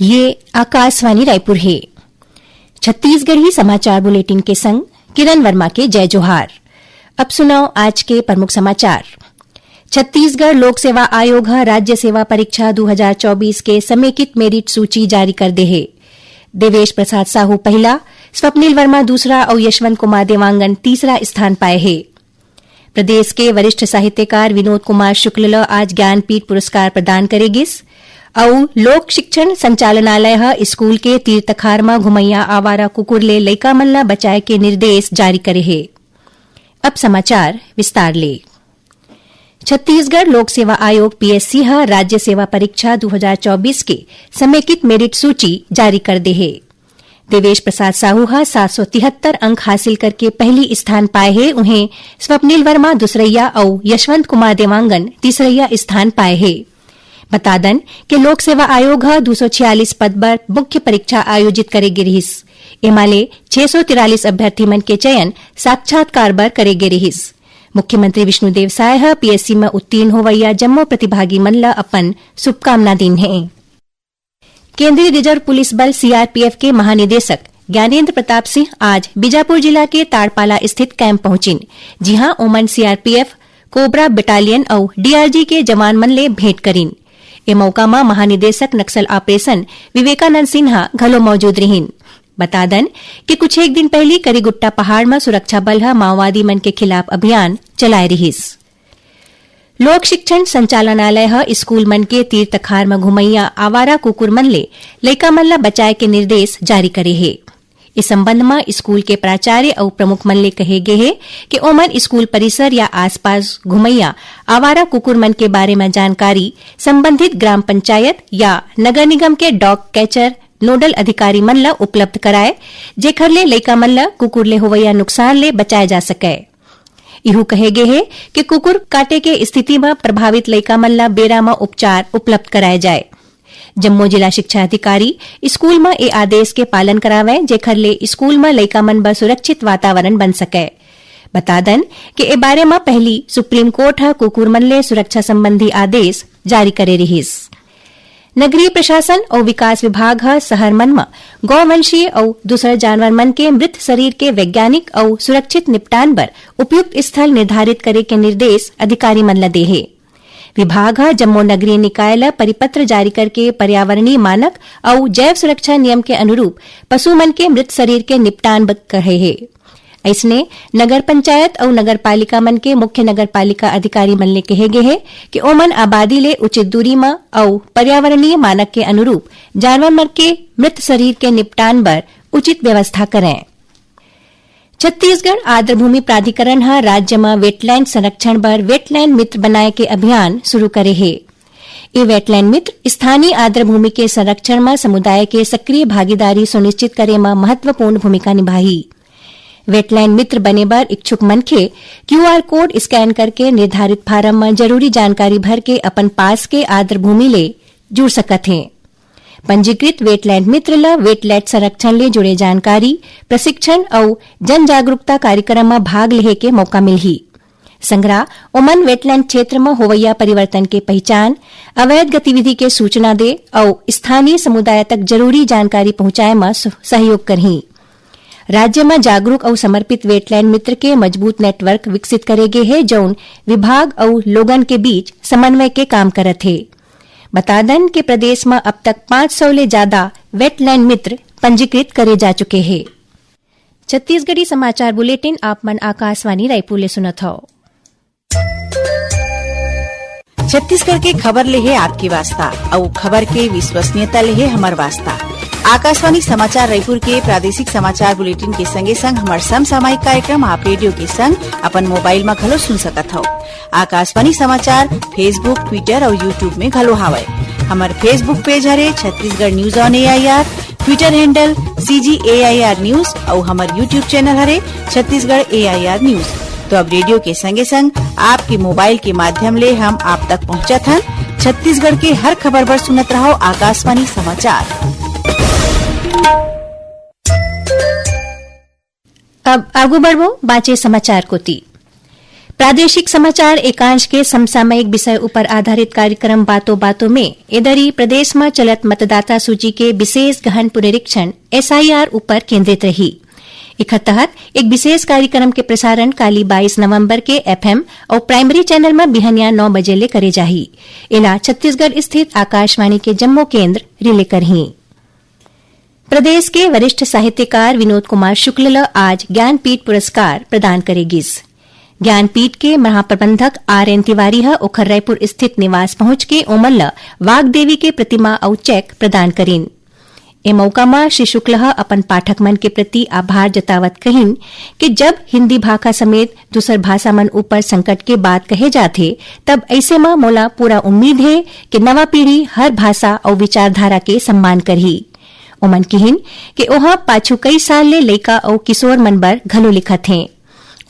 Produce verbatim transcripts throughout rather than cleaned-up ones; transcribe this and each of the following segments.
ये आकाशवाणी रायपुर हे। छत्तीसगढ़ी समाचार बुलेटिन के संग किरण वर्मा के जय जोहार। अब सुनव आज के प्रमुख समाचार। छत्तीसगढ़ लोक सेवा आयोग ह राज्य सेवा परीक्षा दू हजार चौबीस के समेकित मेरिट सूची जारी कर दे हे। देवेश प्रसाद साहू पहिला, स्वप्निल वर्मा दूसरा अउ यशवंत कुमार देवांगन तीसरा स्थान पाए हे। प्रदेश के वरिष्ठ साहित्यकार विनोद कुमार शुक्ल ल आज ज्ञानपीठ पुरस्कार प्रदान करे गिस अउ लोक शिक्षण संचालनालय ह स्कूल के तीर तखार म घुमैया आवारा कुकुर ले लइका मन ल बचाए के निर्देश जारी करे हे। अब समाचार विस्तार ले। छत्तीसगढ़ लोक सेवा आयोग, पीएससी, ह राज्य सेवा परीक्षा दू हजार चौबीस के समेकित मेरिट सूची जारी कर दे हे। देवेश प्रसाद साहू ह सात सौ तिहत्तर अंक हासिल करके पहली स्थान पाए हे, उहें स्वप्निल वर्मा दूसरइया अउ यशवंत कुमार देवांगन तीसरइया स्थान पाए हे। बता दन कि लोक सेवा आयोग ह दू सौ छियालीस पद बर मुख्य परीक्षा आयोजित करे गे रिहिस। एमा ले छह सौ तिरालीस अभ्यर्थी मन के चयन साक्षात्कार बर करे गे रिहिस। मुख्यमंत्री विष्णुदेव साय ह पीएससी म उत्तीर्ण होवइया जम्मो प्रतिभागी मन ल अपन शुभकामना दीन हे। केंद्रीय रिजर्व पुलिस बल, सीआरपीएफ, के महानिदेशक ज्ञानेंद्र प्रताप सिंह आज बीजापुर जिला के ताड़पाला स्थित कैंप पहुंचिन, जिहां ओमन सीआरपीएफ, कोबरा बटालियन अउ डीआरजी के जवान मन ले भेंट करिन। ए मौका म महानिदेशक नक्सल ऑपरेशन विवेकानंद सिन्हा घलो मौजूद रिहिन। बता दन कि कुछ एक दिन पहली करीगुट्टा पहाड़ म सुरक्षा बल ह माओवादी मन के खिलाफ अभियान चलाए रिहिस। लोक शिक्षण संचालनालय ह स्कूल मन के तीर तखार म घुमैया आवारा कुकुर मन ले लइका मन ल बचाए के निर्देश जारी करे हे। इस संबंध म स्कूल के प्राचार्य अउ प्रमुख मन ले कहे गे हे कि ओमन स्कूल परिसर या आसपास घुमैया आवारा कुकुर मन के बारे म जानकारी संबंधित ग्राम पंचायत या नगर निगम के डॉग कैचर नोडल अधिकारी मन ल उपलब्ध कराए, जेखर ले लइका मन ल कुकुर ले होवइया नुकसान ले बचाए जा सकय। इहू कहे गे हे कि कुकुर काटे के स्थिति म प्रभावित लइका मन ल बेरा म उपचार उपलब्ध कराए जाए। जम्मो जिला शिक्षा अधिकारी स्कूल म ए आदेश के पालन करावय, जेखर ले स्कूल म लइका मन बर सुरक्षित वातावरण बन सकय। बता दन कि ए बारे म पहली सुप्रीम कोर्ट ह कुकुर मन ले सुरक्षा संबंधी आदेश जारी करे रिहिस। नगरीय प्रशासन अउ विकास विभाग ह शहर मन म गौवंशीय अउ दूसर जानवर मन के मृत शरीर के वैज्ञानिक अउ सुरक्षित निपटान बर उपयुक्त स्थल निर्धारित करे के निर्देश अधिकारी मन ल दे हे। विभाग ह जम्मो नगरीय निकाय ल परिपत्र जारी करके पर्यावरणीय मानक अउ जैव सुरक्षा नियम के अनुरूप पशु मन के मृत शरीर के निपटान बर कहे हे। अइसने नगर पंचायत अउ नगर पालिका मन के मुख्य नगर पालिका अधिकारी मन ले कहे गे हे कि ओमन आबादी ले उचित दूरी म अउ पर्यावरणीय मानक के अनुरूप जानवर मन के मृत शरीर के निपटान बर उचित व्यवस्था करय। छत्तीसगढ़ आर्द्रभूमि प्राधिकरण ह राज्य म वेटलैंड संरक्षण बर वेटलैंड मित्र बनाए के अभियान शुरू करे हे। ए वेटलैंड मित्र स्थानीय आर्द्रभूमि के संरक्षण म समुदाय के सक्रिय भागीदारी सुनिश्चित करे म महत्वपूर्ण भूमिका निभाही। वेटलैंड मित्र बने बर इच्छुक मनखे क्यूआर कोड स्कैन करके निर्धारित फार्म म जरूरी जानकारी भर के अपन पास के आर्द्रभूमि ले जुड़ सकत हे। पंजीकृत वेटलैंड मित्र ल वेटलैंड संरक्षण ले जुड़े जानकारी, प्रशिक्षण अउ जन जागरूकता कार्यक्रम म भाग लेहे के मौका मिलही। संघरा ओमन वेटलैंड क्षेत्र म होवइया परिवर्तन के पहिचान, अवैध गतिविधि के सूचना दे अउ स्थानीय समुदाय तक जरूरी जानकारी पहुंचाए म स-, सहयोग करही। राज्य म जागरूक अउ समर्पित वेटलैंड मित्र के मजबूत नेटवर्क विकसित करे गे हे, जउन विभाग अउ लोगन के बीच समन्वय के काम करत हे। बता दन के प्रदेश म अब तक पाँच सौ ले जादा वेटलैंड मित्र पंजीकृत करे जा चुके हे। छत्तीसगढ़ी समाचार बुलेटिन आप मन आकाशवाणी रायपुर ले सुनत हव। छत्तीसगढ़ के खबर ले हे आपके वास्ता, अउ खबर के विश्वसनीयता ले हे हमर वास्ता। आकाशवाणी समाचार रायपुर के प्रादेशिक समाचार बुलेटिन के संगे संग हमर समसामयिक कार्यक्रम आप रेडियो के संग अपन मोबाइल म घलो सुन सकत हव। आकाशवाणी समाचार Facebook, Twitter अउ YouTube में घलो हावय। हमर Facebook पेज हरे Chhattisgarh news on AIR, Twitter handle CG AIR news अउ हमर YouTube चैनल हरे छत्तीसगढ़ एआईआर न्यूज। तो अब रेडियो के संगे संग आपके मोबाइल के माध्यम ले हम आप तक पहुंचत हन। छत्तीसगढ़ के हर खबर बर सुनत रहव आकाशवाणी समाचार। अब आगू बढ़बो बांचे समाचार कोति। प्रादेशिक समाचार एकांश के समसामयिक विषय ऊपर आधारित कार्यक्रम बातों बातों में एदरी प्रदेश में चलत मतदाता सूची के विशेष गहन पुनरीक्षण, एसआईआर, ऊपर केंद्रित रही। एखर तहत एक विशेष कार्यक्रम के प्रसारण काली बाईस नवंबर के एफएम और प्राइमरी चैनल में बिहनिया नौ बजे ले करे जाही। एला छत्तीसगढ़ स्थित आकाशवाणी के जम्मो केंद्र रिले करही। प्रदेश के वरिष्ठ साहित्यकार विनोद कुमार शुक्ल ल आज ज्ञानपीठ पुरस्कार प्रदान करे गिस। ज्ञानपीठ के महाप्रबंधक आर एन तिवारी ह ओखर रायपुर स्थित निवास पहुंच के ओमन ल वाग्देवी के प्रतिमा अउ चेक प्रदान करिन। ए मौका म श्री शुक्ल ह अपन पाठक मन के प्रति आभार जतावत कहिन कि जब हिंदी भाखा समेत दूसर भाषा मन ऊपर संकट के बात कहे जाथे, तब ऐसे म मोला पूरा उम्मीद हे कि नवा पीढ़ी हर भाषा अउ विचारधारा के सम्मान करही। ओमन किहिन कि ओह पाछू कई साल ले लइका अउ किशोर मन बर घलो लिखत हें।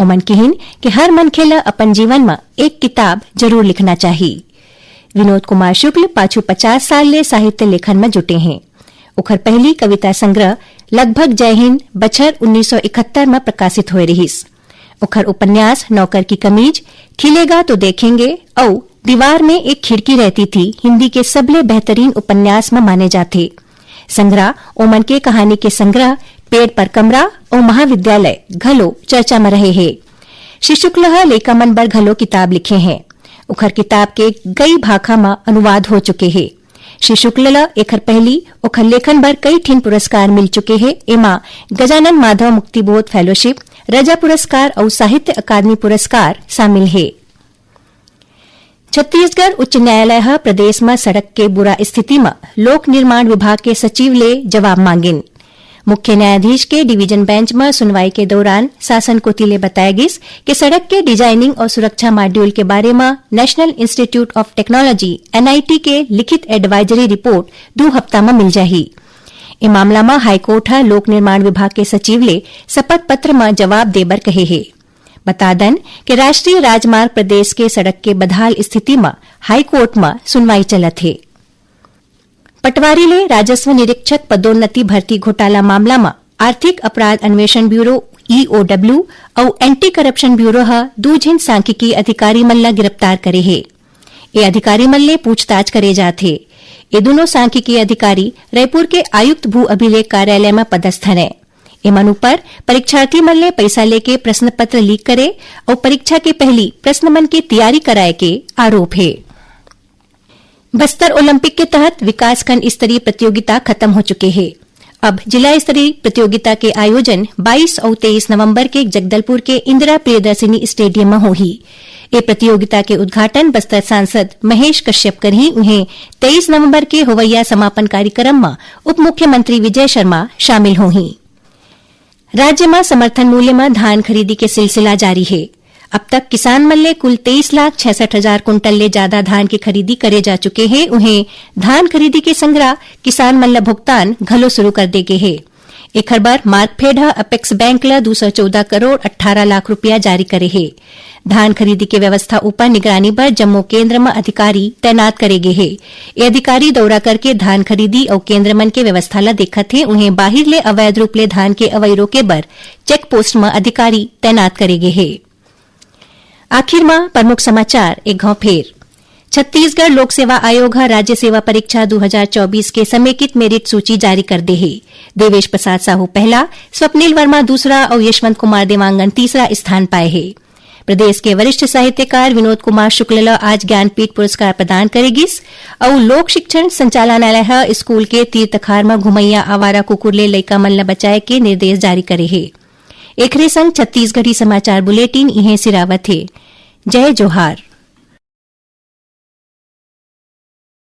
ओमन किहिन कि हर मनखे ल अपन जीवन म एक किताब जरूर लिखना चाही। विनोद कुमार शुक्ल पाछू पचास साल ले साहित्य लेखन म जुटे हें। ओखर पहली कविता संग्रह लगभग जय हिंद बछर उन्नीस सौ इकहत्तर म प्रकाशित होए रिहिस। ओखर उपन्यास नौकर की कमीज, खिलेगा तो देखेंगे अउ दीवार में एक खिड़की रहती थी हिंदी के सबले बेहतरीन उपन्यास म माने जाथे। संग्रह ओमन के कहानी के संग्रह पेड़ पर कमरा अउ महाविद्यालय घलो चर्चा म रहे हे। श्री शुक्ल ह लइका मन बर घलो किताब लिखे हें। ओखर किताब के कई भाखा म अनुवाद हो चुके हे। श्री शुक्ल ल एखर पहली ओखर लेखन बर कई ठिन पुरस्कार मिल चुके हे। एमा गजानन माधव मुक्तिबोध फेलोशिप, रजा पुरस्कार अउ साहित्य अकादमी पुरस्कार शामिल हे। छत्तीसगढ़ उच्च न्यायालय ह प्रदेश म सड़क के बुरा स्थिति म लोक निर्माण विभाग के सचिव ले जवाब मांगिन। मुख्य न्यायाधीश के डिवीजन बेंच म सुनवाई के दौरान शासन कोति ले बताया गिस कि सड़क के डिजाइनिंग और सुरक्षा मॉड्यूल के बारे म national institute of technology, NIT, के लिखित एडवाइजरी रिपोर्ट दू हफ्ता म मिल जाही। ए मामला म हाईकोर्ट ह लोक निर्माण विभाग के सचिव ले शपथ पत्र म जवाब दे बर कहे हे। बता दन कि राष्ट्रीय राजमार्ग प्रदेश के सड़क के बदहाल स्थिति म हाईकोर्ट म सुनवाई चलत हे। पटवारी ले राजस्व निरीक्षक पदोन्नति भर्ती घोटाला मामला म आर्थिक अपराध अन्वेषण ब्यूरो, ईओडब्ल्यू, अउ एंटी करप्शन ब्यूरो ह दू झिन सांख्यिकी अधिकारी मन ल गिरफ्तार करे हे। ए अधिकारी मन ले पूछताछ करे जात हे। ए दूनों सांख्यिकी अधिकारी रायपुर के आयुक्त भू अभिलेख कार्यालय म पदस्थ हरय। एमन ऊपर परीक्षार्थी मन ले पैसा लेके प्रश्न पत्र लीक करे अउ परीक्षा के पहली प्रश्न मन के तैयारी कराए के आरोप हे। बस्तर ओलंपिक के तहत विकासखंड स्तरीय प्रतियोगिता खत्म हो चुके हे। अब जिला स्तरीय प्रतियोगिता के आयोजन बाईस अउ तेईस नवंबर के जगदलपुर के इंदिरा प्रियदर्शिनी स्टेडियम म होही। ए प्रतियोगिता के उद्घाटन बस्तर सांसद महेश कश्यप करही। उहें, तेईस नवंबर के होवइया समापन कार्यक्रम म उप मुख्यमंत्री विजय शर्मा शामिल होही। राज्य म समर्थन मूल्य म धान खरीदी के सिलसिला जारी हे। अब तक किसान मन ले कुल तेईस लाख छियासठ हजार कुंटल ले जादा धान के खरीदी करे जा चुके हे। उहें, धान खरीदी के संग किसान मन ल भुगतान घलो शुरू कर दे गे हे। एखर बर मार्कफेड ह अपेक्स बैंक ल दू सौ चौदह करोड़ अट्ठारह लाख रुपया जारी करे हे। धान खरीदी के व्यवस्था ऊपर निगरानी बर जम्मो केंद्र म अधिकारी तैनात करे गे हे। ए अधिकारी दौरा करके धान खरीदी अउ केंद्र मन के व्यवस्था ल देखत हे। उहें, बाहिर ले अवैध रूप ले धान के अवई रोके बर चेक पोस्ट म अधिकारी तैनात करे गे हे। आखिर म प्रमुख समाचार एक घाव फेर। छत्तीसगढ़ लोक सेवा आयोग ह राज्य सेवा परीक्षा दू हजार चौबीस के समेकित मेरिट सूची जारी कर दे हे। देवेश प्रसाद साहू पहला, स्वप्निल वर्मा दूसरा अउ यशवंत कुमार देवांगन तीसरा स्थान पाए हे। प्रदेश के वरिष्ठ साहित्यकार विनोद कुमार शुक्ल ल आज ज्ञानपीठ पुरस्कार प्रदान करे गिस अउ लोक शिक्षण संचालनालय ह स्कूल के तीर तखार म घुमैया आवारा कुकुर ले लइका मन ल बचाए के निर्देश जारी करे हे। एखरे संग छत्तीसगढ़ी समाचार बुलेटिन इहें सिरावत हे। जय जोहार।